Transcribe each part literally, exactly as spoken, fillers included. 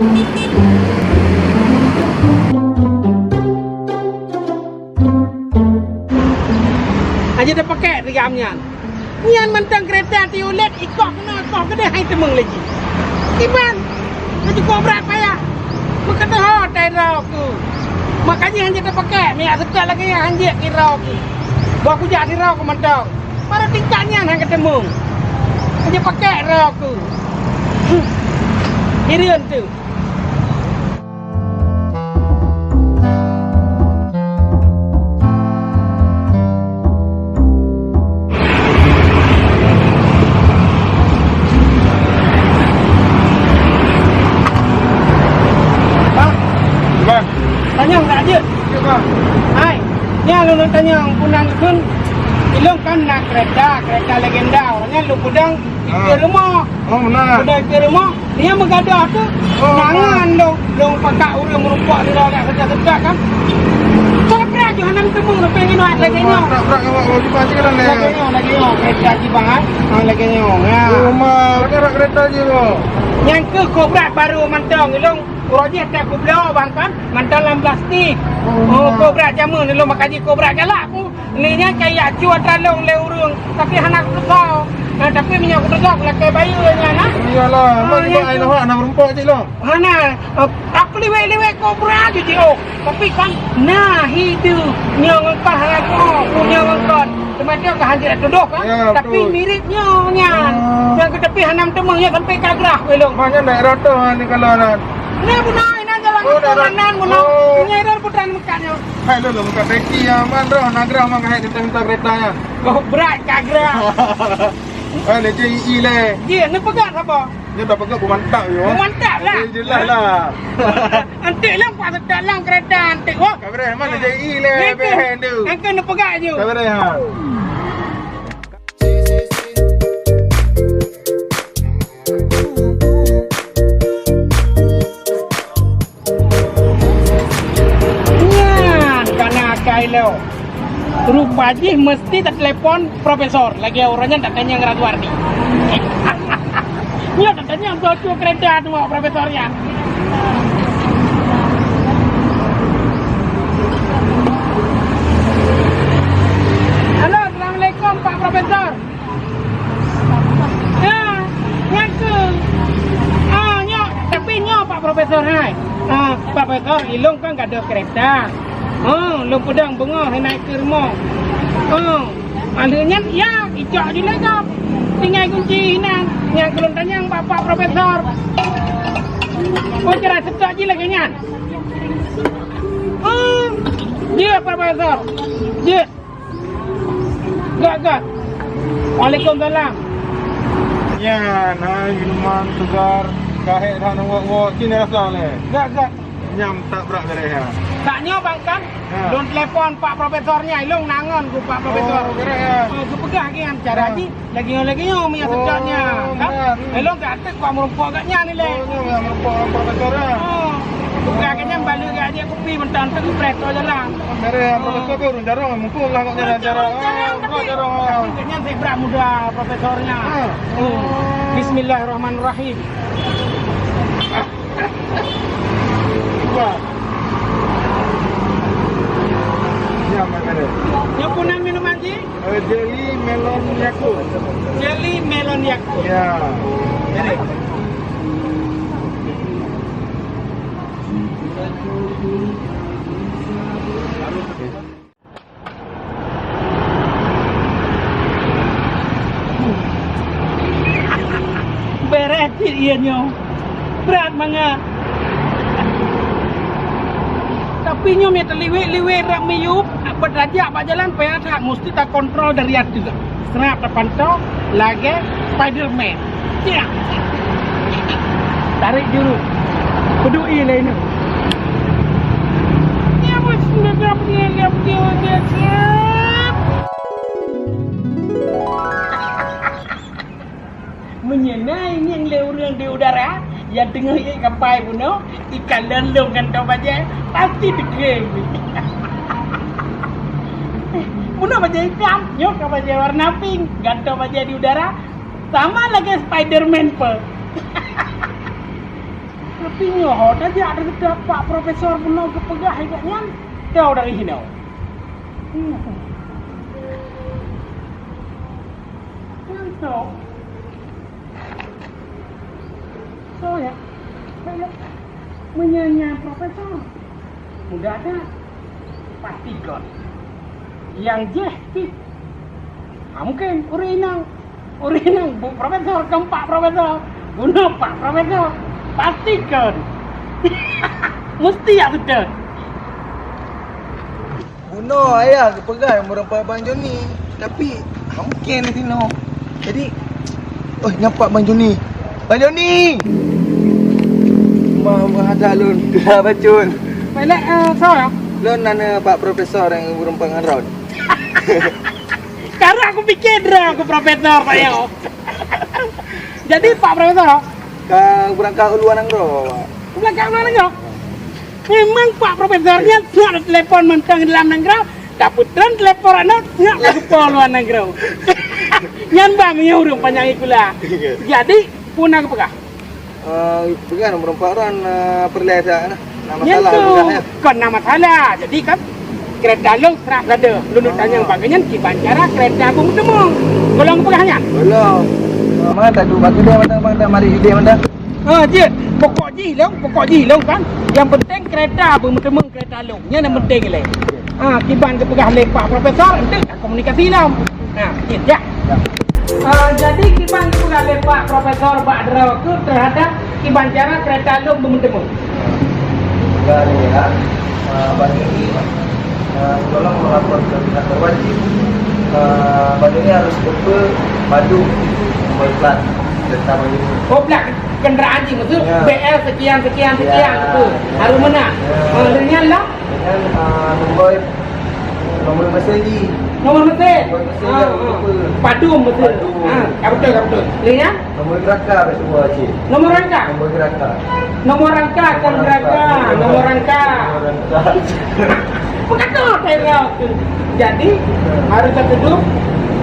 Aja tapakèk tigam nyan. Nyan mantong keureta tiulet ikok keunoe, ikok keudeh, hai teumeung lé jih. Kiban, ka cukôp brat payah. Meukeudeh ho tai droe ku. Makajih han jeuet tapakèk, miyak seutôt lagèe nyan han jeuet keu droe ku. Boh kujak sidroe ku mantong. Baru tingkat nyan han kateumeung. Han jeuet pakèk droe ku. Huh. Hireuen teuh. Bang. Bang. Tanyong tak jeuet? Jeuet, Bang. Hai, nyan lôn tanyong, peue nan kheun, ilôn kan na keureta, keureta legenda, awak nyan lôn peudong dikeue rumoh. Oh, meunan. Udah dikeue rumoh, nyan meugadôh tu, oh, nangan dong, dong pakak ureueng meurumpok di dalam seujak-seujak kan. Tapi aja hana teumeung, tapi nyoe lagèe nyoe. Brak, brak, awak, awak jumpa cit kan, leh. Lagèe nyoe, lagèe nyoe, keureta jih bang, ha. Ha, lagèe nyoe, ha. Oh, ma, lagèe rak keureta jih, bang. Nyan keuh kobra baru mantong, ilôn uroe jih tak kubloe bang kan, mantong lam plastik. Oh, ma. Oh, kobra jameun, ilôn makajih kobra galak ku. Lé nyan kaya cu atra lôn lé ureueng, tapi hana kutusoe. Nah, tapi meunyoe kutusoe, kulakèe bayeue nyan, nah. Iyalah, ah, mak nyan nyoe ai tu. Lôn hana meurumpok cit lôn. Hana, eh, aku liwet-liwet kobra tu cit, oh. Tapi kan, nah, hideue nyoe ngon kon hana ku, ku nyoe ngon kon. Teuma nyoe ka hanjeuet tudoh kan? Ya, tapi betul. Mirip nyoe nyan. Ah. Nyan ke tapi hana meuteumé nyoe sampai ka grah weh lôn. Maknanya daerah tu, ah, ni kalau nan. Nah, bunoe, nah, jalan oh, daerah. Nan, bunoe. Oh. Nyoe dah putra meukat nyoe. Hai, lôn, lôn buka peki ya, man roh, na grah man hai minta keureta ya. Oh, brat ka grah. Ah, ni cik i le. Dia, ni peugah apa? Ni dah peugah bu mantap yo. Bu mantap lah. Eh, jelas lah. Antik lah, pak sedang dalam keureta antik wah. Kabareh, mana cik i le? Ni beh tu. Kan kena peugah je. Kabareh ha. Nyan ka na akai lom. Rupa jih meusti teutelepon profesor, lagèe uroe nyan tatanyong Razwardi. Nyoe tatanyong soe cue keureta tu ngon profesor nyan. Halo, assalamualaikum Pak Profesor. Ha, nyan keuh. Ah, nyoe, tapi nyoe Pak Profesor hai. Ah, Pak Profesor, ilôn kan gadôh keureta. Oh, lôn peudong beungoh hana keu rumoh. Oh, alheuh nyan ya, icok ju lé gob. Tinggai kunci inan. Nyan keuh lôn tanyong bak Pak Profesor. Oh, cara seutôt jih lagèe nyan. Oh, jeuet Pak Profesor. Jeuet. Gak, gak. Waalaikumsalam. Nyan, hai, minuman segar, ka hék that ngon wok-wok, cit rasa lé. Gak, gak. Nyam tak brat beureh, ya. Tak nyoe, Bang, kan? Ya. Lôn telepon Pak Profesor nyan, ilôn nangon ku Pak Profesor. Oh, beureh, ya. Oh, geupeugah lagèe nyan cara jih. Lagèe nyoe, lagèe nyoe, meunyo seutôt nyan, kan? Oh, beureh. Ilôn ka Teuk bak meurumpok gak nyan ilèe. Oh, nyan bak meurumpok ngon profesor, ya? Oh. Bukan gak nyan balik gak dia kupi mentang tu preh tu jalan. Beureh, oh. Profesor pun ureueng jarang, mumpung lah gak nyan jarang. Jarang, oh, jarang, jarang. Tapi gak nyan si brat muda profesor nyan. Ah. Oh. Bismillahirrahmanirrahim. Cuba. Nyan, Mak Karen. Nyoe peue nan minuman jih? Eh, jelly melon Yakult. Jelly melon Yakult. Ya. Jadi. Beureh cit ié nyoe. Brat mangat. Tapi nyoe meuteulewet-lewet rab miyup, beutajak bak jalan payah that, musti takontrol dari ateueh. Seurap tapantoe lagèe Spiderman. Siap. Tarék juru. Peuduek ié lé nyoe. Ya, bos, sudah dapat dia, dia, dia, dia, siap. Meunyoe na inong lé ureueng di udara, ya teungoh ié kapai bunoe, ikalon lom gantoe bajèe, pasti teukeue. Bunoe bajèe itam, nyoe ka bajèe warna pink, gantoe bajèe di udara, sama lagèe Spiderman pe. Singoh ho tajak deungon Pak Profesor bunoe geupeugah lagèe nyan, tau dari hinoe. Hmm. Nyan tau. So, ya. Meunyoe nyan profesor, mudah that. Pasti kon. Nyang jih pih. Ha, mungken ureueng inong. Ureueng inong bu profesor, kon pak profesor. Bunoe pak profesor. Pasti kon. Mesti jak seutôt. Bunoe ayah geupeugah meureumpok Bang Joni, tapi hana mungken sinoe. Jadi, oh, nyan pat Bang Joni. Bang Joni! Ma, ma ada lôn. Dah bacun. Balik, eh, soe ya? Lôn nanya Pak Profesor nyang meureumpok ngon Ron. Sekarang aku pikir dah aku profesor, Pak, ya. Jadi, Pak Profesor, ka beurangkat u luwa nanggroe, Pak. Beurangkat u luwa nanggroe? Memang Pak Profesor nyan siap telepon mantong di dalam nanggroe, tapi tren telepon aneuk siap laju po luwa nanggroe. Nyan bang nyoe ureueng panyang sikula. Jadi, peue na geupeugah? Eh, peugah nomor empat orang, eh, peureulèe dah, nah. Nah, nyan masalah tu peugah, ya. Kon na masalah. Jadi kan, kereta lôn serah lada. Lôn tanyong bak geuh nyan kiban cara kereta beumeuteumeung. Gohlom geupeugah nyan? Gohlom. Ma, tadu bak keudè mantong, bang, dah mari keudè mantong. Ha, jeuet. Pokok jih lôn, pokok jih lôn kan. Nyang penting kereta beumeuteumeung kereta lôn. Nyan nyang penting lé. Ha, kiban geupeugah lé Pak Profesor, enteuk ka komunikasi lom. Ha, jeuet, jak. Ha, jadi kiban geupeugah lé Pak Profesor bak droe keuh terhadap kiban cara kereta lôn beumeuteumeung. Enggak ada ya. Ah, bagi ni, ah, tolong melapor ke pihak berwajib. Ah, bagi ni harus betul padu nombor plat kereta bagi ni. Oh, plat kenderaan jih, maksud B L sekian, sekian, sekian, betul. Harus meunan. Ya. Ah, dengan lah? Dengan, ah, nombor, nombor mesin jih. Nombor mesin? Nombor mesin. Ah, yang betul. Padu mesin. Padu. Ah, ka betul, ka betul. Lé nyan? Nomor rangka dah semua cit. Nomor rangka? Nomor rangka. Nomor rangka, kon geraka. Nomor rangka. Nomor rangka. Peue ka teuh saya tu. Jadi, harus tatudoh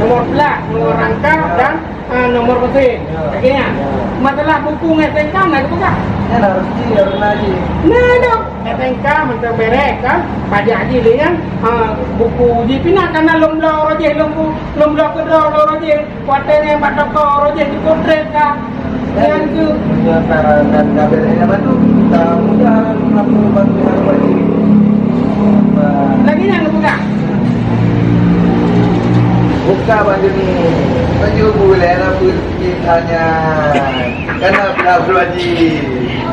nomor plat, nomor rangka dan, ah, nomor mesin. Ya. Lagèe nyan. Ya. Masalah buku ngon S N K na geupeugah? Nyan harus jih, harus na jih. Nah, dong. S N K mantong beres kan? Pajak jih lé nyan. Ah, buku jih pih na, kana lôn bloe uroe jih, lôn bu-, lôn bloe keudroe uroe jih. Watèe nyan bak toko roh jih jipeutrép ka. Nyan keuh. Meunyoe ka, ka, ka bèrèh nyan batu, ka mudah lapor bak pihak wajib. Lagèe nyan geupeugah. Buka baju ni. Baju bulèe na peuet sikit hanya. Kana pula baju wajib.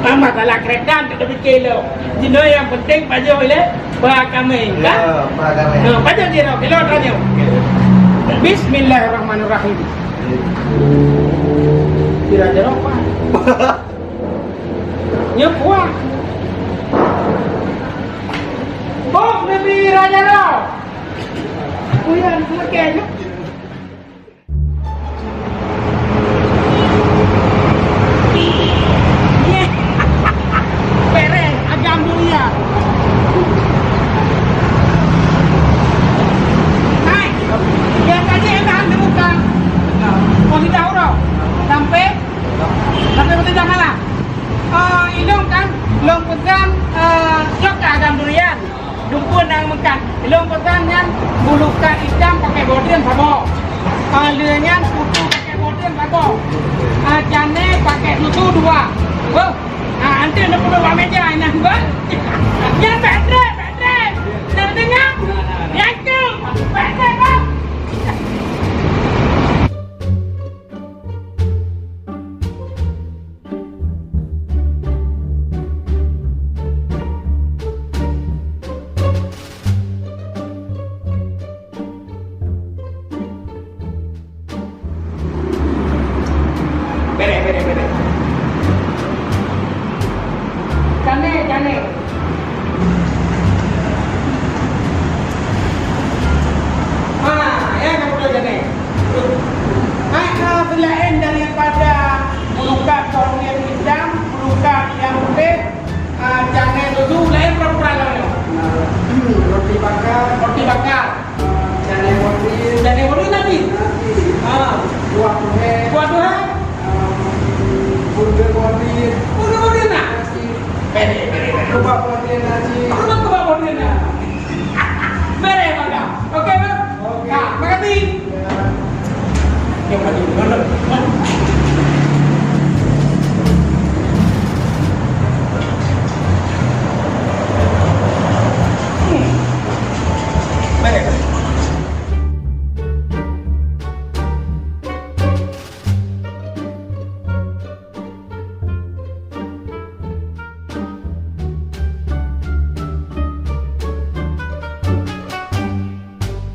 Ah, masalah kereta tu dah fikir lom. Jinoe nyang penting pajoh ilèe. Ba kameng, kan? Ya, ba kameng. Ha, pajan jih, Rok? Ilôn tanyoe. Bismillahirrahmanirrahim. Pira jarok, Pak? Nyoe kuah. Bok Nabi Raja Rok. Uyan, pakai nyoe. Beres, agam dunia. Hai, biasa je enak dibuka. Kau tidak urut. Sampai, sampai betul dah malam. Ah, ilong kan, long pesan, ah, sok agam durian. Dumpeue nyang meukat, ilong pesan nyan bulukat itam pakai boden saboh. Ah, lheueh nyan putu pakai boden saboh. Ah, cane pakai susu dua. Beuh. Ah, anteuk neupeuduek bak meja inan beuh. Nyan bèk trép, bèk trép. Nyan teungoh. Nyan tu. Bèk trép, beuh. Beres, beres, beres. Cane, cane. Ha, ya, kamu dah cane. Hai, ha, selain daripada bulukat bawang itam, bulukat nyang putih, ah, cane susu, lain pura-pura lawan nyoe. Nah, roti bakar. Roti bakar. Ah, cane motin. Cane motin nanti. Nanti. Ah. Kuah tuhé. Kuah tuhé. Ah, burger motin. Burger motin nak? Nasi.